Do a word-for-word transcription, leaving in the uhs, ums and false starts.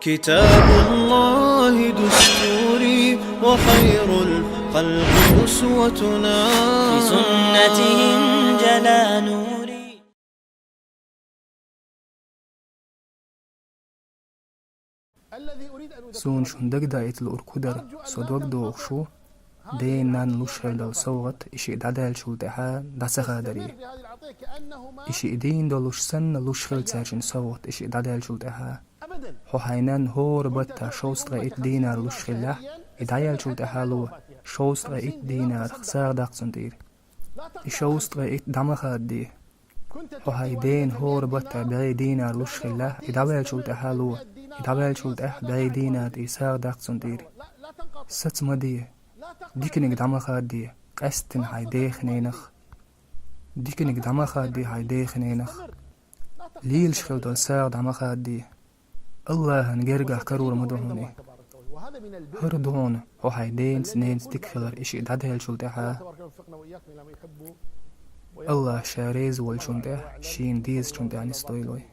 كتاب الله دستوري، وخير الخلق أسوتنا. بسنته انجلى نوري. Суна шуна дагадоуьйтур кху дара, со дог дохуш ву, ден-нанна луш хилла долу совгӀат, и шиъ дӀадаьллачул тӀаьхьа дӀа ца хадаре. И шиъ дийна долуш санна луш хилла цаьршинна совгӀат, и шиъ дӀадаьллачул тӀаьхьа. Хьо хьайн нанна хӀора баттахь шовзткъе итт динар луш хиллехь, и дӀаяьллачул тӀаьхьа ло шовзткъе итт динарах сагӀа даккха цунна тӀера. И шовзткъе итт дӀа ма хадде. Хьо хьайн дена хӀора баттахь бӀе динар луш хиллехь, и дӀаваьллачул тӀаьхьа ло, и дӀаваьллачул тӀаьхьа бӀе динар тӀе сагӀа даккха цунна тӀера. Саца ма де. Диканиг дӀа ма хадде, къаьсттина хьайн дех-ненах. Диканиг дӀа ма хадде хьайн дех-ненах. Лелаш хилла долу сагӀа дӀа ма хадде. АллахӀан гергахь карор ма ду хьуна и. ХӀара ду хьуна хьо хьайн денца, ненца дика хилар, и шиъ дӀадаьллачул тӀаьхьа. АллахӀ Ша реза волчунна тӀехь, Шена дезачунна тӀехь нисдойла вай.